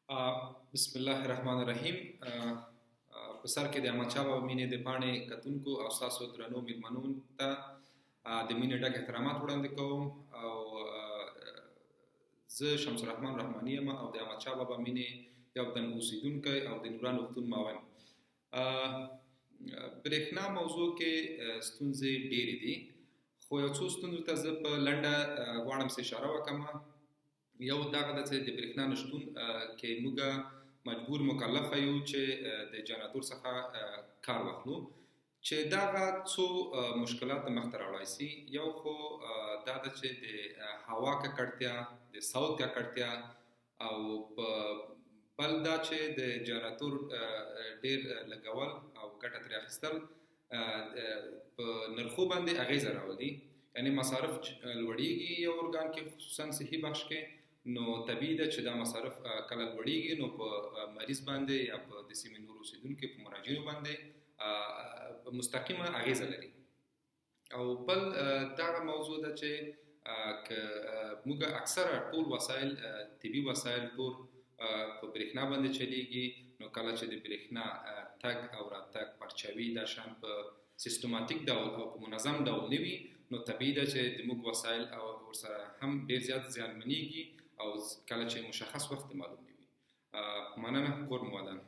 بسم الله الرحمن الرحیم. په سر کې د احمد شاه بابا مینې د پاڼې کتونکو او ستاسو درنو میلمنو ته د مینې ډک احترامات وړاندې کوم، او زه شمس الرحمن رحماني یم او د احمد شاه بابا مینې یو تن اوسیدونکی او د نوران روغتون معاون. برېښنا موضوع کې ستونزې ډېرې دي، خو یو څو ستونزو ته زه په لنډه غواړم چې اشاره وکړم. یو دغه ده چې د برېښنا نشتون کې موږ مجبور مکلف یو چې د جنراتور څخه کار واخلو، چې دغه څو مشکلات مخته راوړای سي. یو خو دا ده چې د هوا ککړتیا، د صوت ککړتیا، او په بل دا چې د جنراتور ډیر لګول او ګټه ترې اخیستل په نرخو باندې اغیزه راولي، یعنی مصارف لوړیږي یو ارګان کې، خصوصا صحي بخش کې. نو طبیعي ده چې دا مصارف کله لوړیږي نو په مریض باندې یا په د سیمې نور اوسېدونکو په مراجعینو باندې مستقیمه اغیزه لري. او بل دغه موضوع ده چې که موږ اکثره ټول وسایل، طبي وسایل ټول په برېښنا باندې چلیږي، نو کله چې د برېښنا تګ او راتګ، پرچوي دا شان په سیستماتیک ډول او په منظم ډول نه وي، نو طبیعي ده چې د موږ وسایل او ورسره هم ډېر زیات زیانمنېږي، او کله چې مشخص وخت معلوم نه وي. مننه، کور مو ودان.